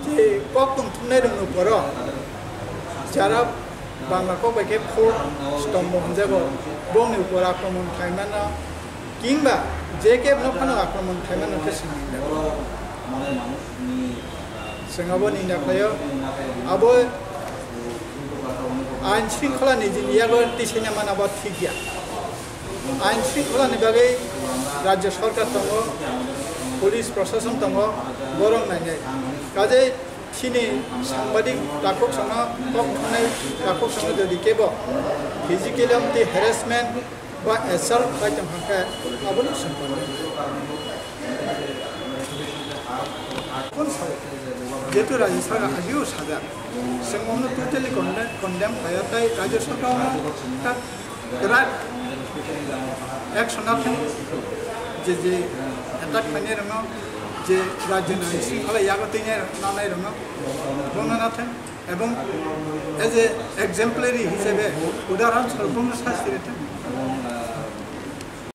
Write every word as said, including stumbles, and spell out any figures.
Je kok tong thumnai rokno poro jara Bangla kok bai khe fourth stombo hwnjago, bongni upor akromon khlaimano kingba je kebo no phano akromon khlaimano khe swnwi nai. Chwng abo ni naklaio, abo ain shringkhola ni jini yago tisaina mana bo thik ya. Ain shringkhola ni bagwi rajya sarkar tongo, police prosason tongo, borok nainai. Kaje chini sangbadik takhuk songno, kok thumnai takhuk songno jodi kebo physically amtwi harassment ba assault khlai tong kha khe abono sengkon. Kon sao, jehetu rajya sarkar ageo sajak, chwng omno totally condemn, condemn khlaiya, tai rajya sarkar ta kwrak action nathang, je je attack khlainai rokno, je rajya ni singkhala yago teinai nanai rokno bono nathang, ebong as a exemplary hisabe udahoron sorokromno sasti rithang.